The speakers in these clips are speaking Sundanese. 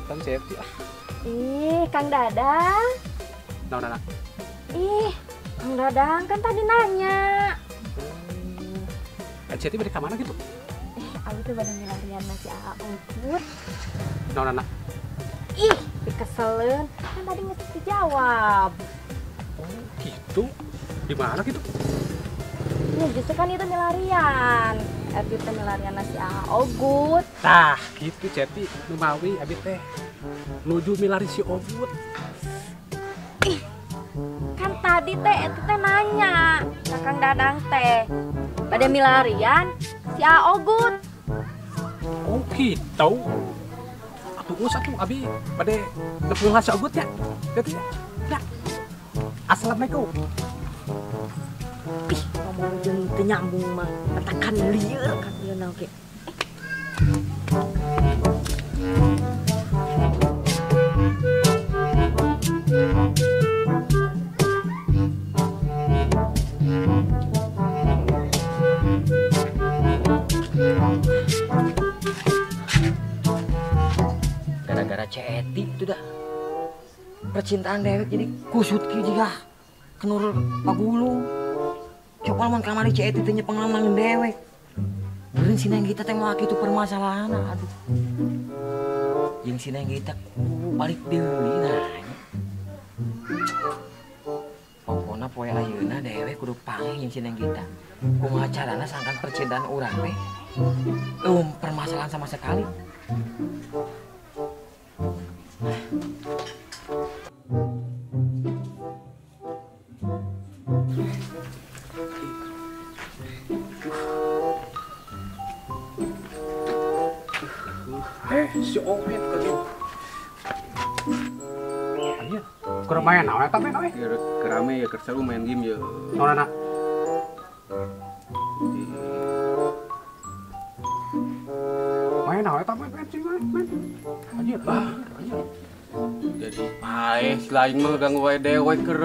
Punten Ceti ah. Ih, Kang Dadang. Naon, Nana? Ih, Kang Dadang kan tadi nanya. Ceti bade ka mana gitu? Abi tuh bade milarian si Aa Ogut. Naon, Nana? Ih, dikeseleun. Kan tadi geus dijawab. Oh, gitu. Di mana gitu? Ya justru kan itu milarian. Abi teh milarian si Aa Ogut. Tah, gitu Ceti. Numawi abi teh nuju milari si Ogut. Ih, kan tadi teh itu teh nanya ka Kang Dadang teh. Bade milarian si Aa Ogut. Oh gitu. Atuh geus atuh abi bade nepung si Ogut nya. Ceti. Ya. Assalamualaikum. Ih, ngomong jeung teu nyambung mah, patakan lieur kan ieu na oge. Gara-gara Ceti itu dah percintaan dewek jadi kusut kieu jiga kenur pagulung. Coba lamun kamari Ceti teh pengalaman dewek. Beureun si Neng Gita teh moal kitu permasalahan aduh. Jeung si Neng Gita kudu balik deui nah. Pokona poe ayeuna dewek kudu panggih jeung si Neng Gita. Kumaha carana sangkan percintaan urang teh permasalahan sama sekali. Si Omet kali. Anjir, kurang main naon eta main euy? Kerame ya keur seru main game ya. Naon anak? Main naon eta main cing main. Anjir, anjir. Jadi paeh selain mah ganggu wae dewek keur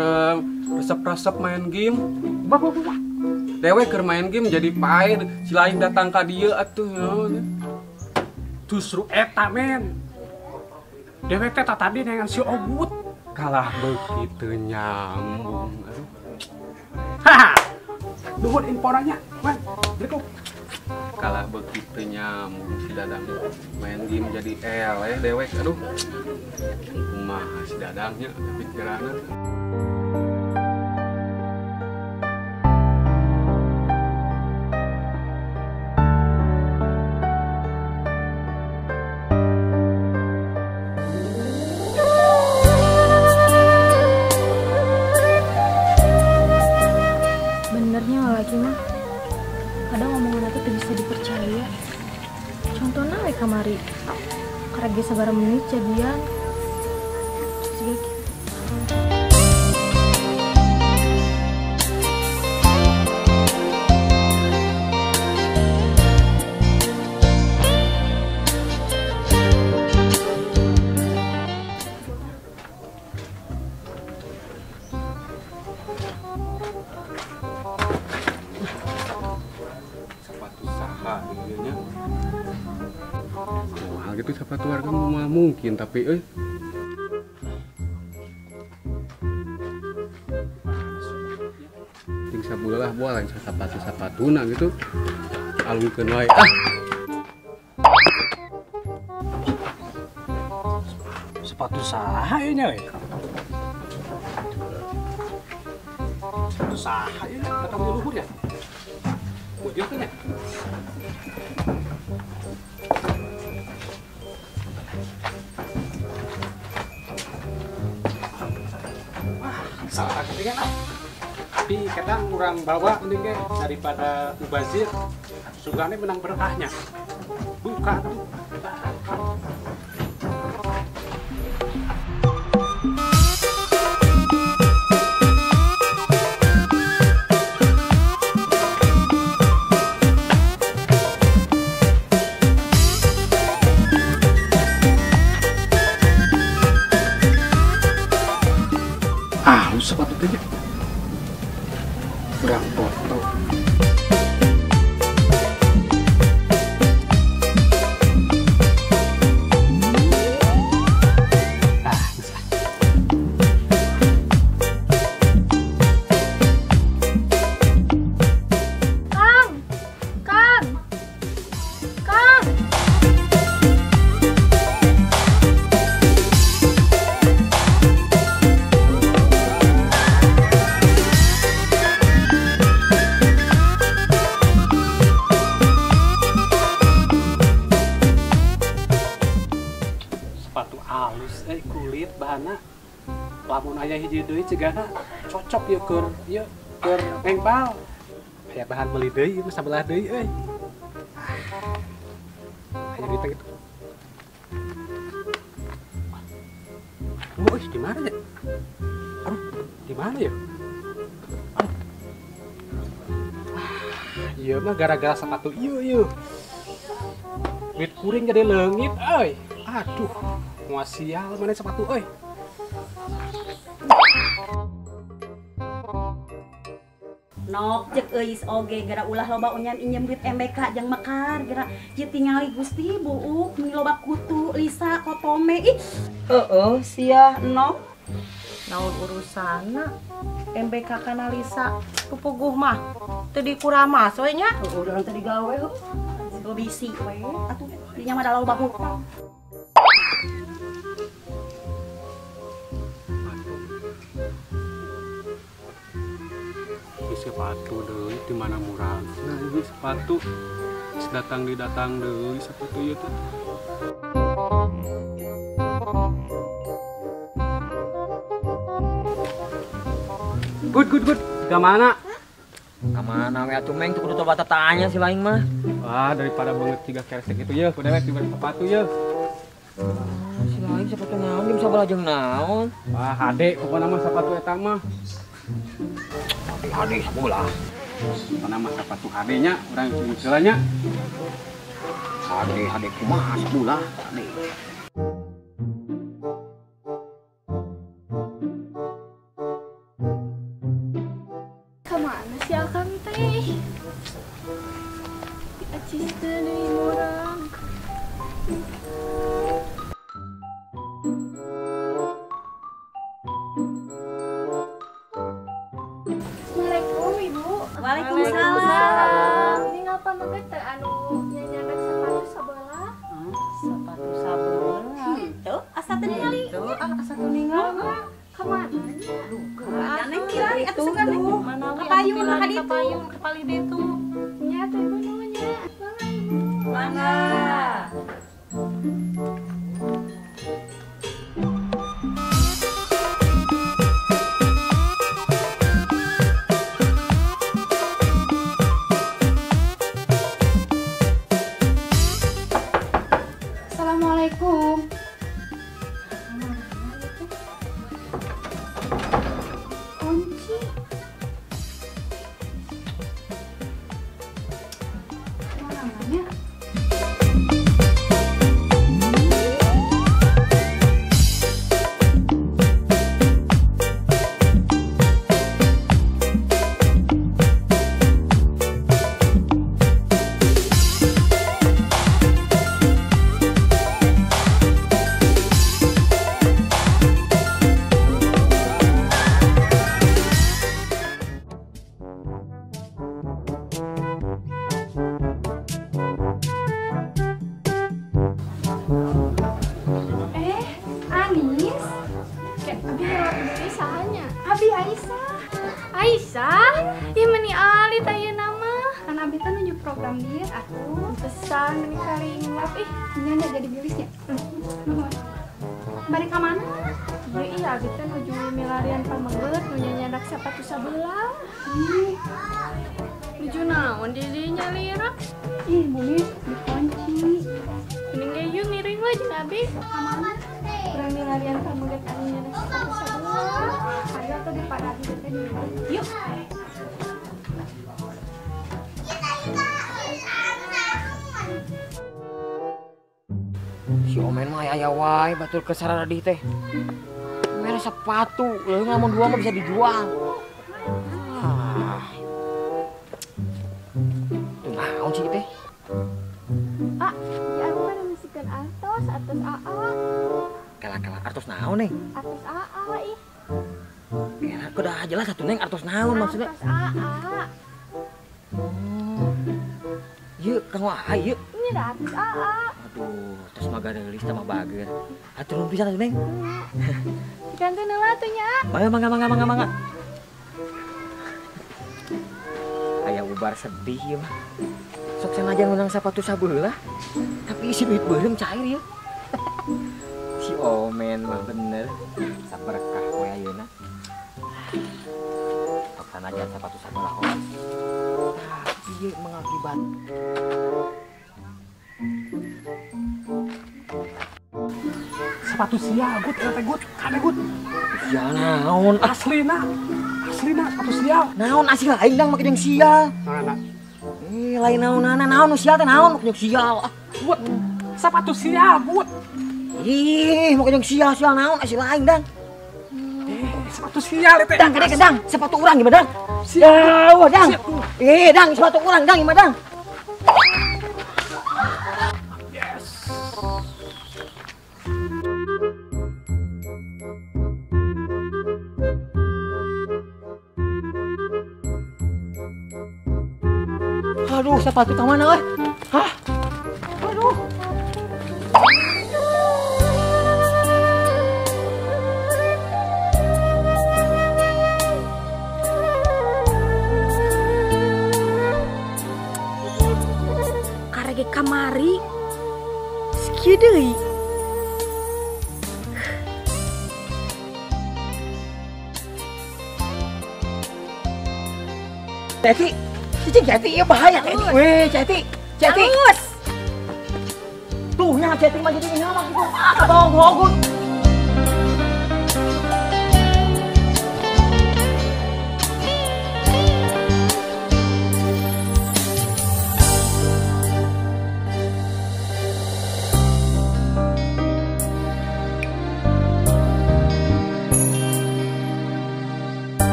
resep-resep main game. Bah bah bah. Dewek keur main game jadi paeh selain datang ka dieu atuh naon. Justru eta men. Dewek teh tadi dengan si Ogut kalah begitu nyambung. Aduh. Haha. Nuhun infonanya, men. Assalamualaikum. Kalah begitu nyambung si Dadang main game jadi eleh dewek aduh. Kumaha si Dadangnya pikiranna. Lagi mah kadang omongan aku tuh bisa dipercaya. Contohnya we kamari karena dia sabar menit jadian juga gitu. Mahal gitu sepatu harga mah mungkin tapi ting sabulah buah lain sepatu-sepatuna gitu alungkeun wae ah. Sepatu saha ieu nya we? Sepatu saha ieu nya datang di luhur ya? Bujur teh nya? Salah ketinggalan ah. Tapi kadang kurang bawa mending ge daripada mubazir. Sugane menang berkahnya. Buka tuh. Ah, lu sepatu teh kurang foto. sebelahana. Lamun aya hiji deui cigana cocok ieu keur ieu keur nengpal. Aya bahan meuli deui ieu mah sabelah deui euy. Aya duit gitu. Oh, di mana ya? Aduh, di mana ya? Aduh. Iya mah gara-gara sepatu ieu ieu. Duit kuring jadi leungit euy. Aduh, moal sial mana sepatu euy. Nok cek euis oge gara ulah loba unyam injem duit MBK jeung mekar gara ieu tingali Gusti buuk meni loba kutu Lisa kotome ih. Heeh sia nok. Naon urusanna MBK kana Lisa pupuguh mah teu dikuramas we nya. Heueuh urang teh digawe heuh. Bisi we atuh dinya mah da loba hutang. Sepatu deui di mana murah. Nah, ini sepatu datang didatang deui sepatu ieu teh. Good good good. Ka mana? Ka mana we atuh Meng tuh kudu coba tanya si lain mah. Wah, daripada banget tiga keresek itu ye, kudu dewek diberi sepatu ye. Si lain sepatu naon jeung sabelah jeung naon? Wah, hade pokona mah sepatu eta mah. HD sebelah. Mana mah sepatu HD-nya, urang cungceulanya. HD HD kumaha sebelah HD. Kamana sih akang teh? Acis teh deui murang. Waalaikumsalam. Ini ngapa meukeut teh anu nyanyanak sepatu sabelah? Sepatu sabelah. Henteu, asa teu ningali. Henteu, ah asa teu ningali. Ka mana? Duka. Neng kirari atuh sugan neng. Ka payun ka ditu. Ka payun ka palih ditu. Nya teh ibu nuhun nya. Mangga ibu. Mangga. Assalamualaikum. Kunci. Mana namanya? Anis, kayak abi lewat beli sahanya. Abi Aisyah. Aisyah, ya meni alit ayeuna mah. Kan abi teh nuju program diet atuh. Pesan meni kali ngelap ih, nya jadi gelisnya. Nuhun. Bari ka mana? Iya iya abi teh nuju milarian pameget nu nyanyadak sepatu sabelah. Ih. Nuju naon dirinya lira? Ih, bumi dikunci. Mending ge yeuh ngiring we jeung abi. Ka mana? Kurang milarian pameget anu nyandak sepatu sabelah. Ayo atuh di paradi teh di. Yuk. Si Omen mah aya wae batur ke saradih teh. Mere sepatu, leuh lamun dua mah bisa dijual. Ah. Tuh naon sih teh? Ah, ya aku mah ngisikeun artos, artos AA. Kala-kala artos naon neng? Artos AA ih. Kira aku udah jelas satu neng artos naon maksudnya. Artos AA. Oh. Yeuh, kang wae yeuh. Ini ada artos AA. Aduh, terus mah garelis tambah bager. Atur nuhun pisan atuh neng. Dikanteun heula atuh nya. Mangga mangga mangga mangga mangga. Aya ubar sedih ieu mah. Sok sanajan menang sapatu sabelah, tapi isi duit beureum cair ieu. Si Omen mah bener. Saberkah we ayeuna. Tok sanajan sapatu sabelah horas. Tah, ieu mengakibat. Sepatu sial, gut, eta teh gut, kade gut. Sial naon? Aslina. Aslina sepatu sial. Naon asli aing dang make jeung sial. Mana? Eh, lain naonana naon nu sial teh naon make jeung sial. Ah, gut. Sepatu sial, gut. Ih, make jeung sial sial naon asli aing dang. Eh, sepatu sial eta. Dang, kade dang, sepatu urang gimana dang? Sial, wah dang. Eh, dang, sepatu urang dang gimana dang? Yes. Aduh, sepatu ke mana, eh? Hah? Aduh. Karege kamari. Sakieu deui. Teti, cicing Ceti, iya bahaya Ceti. Weh, Ceti, Ceti. Terus. Tuh nya Ceti mah jadi nyawa gitu. Ah, kabawang hogut.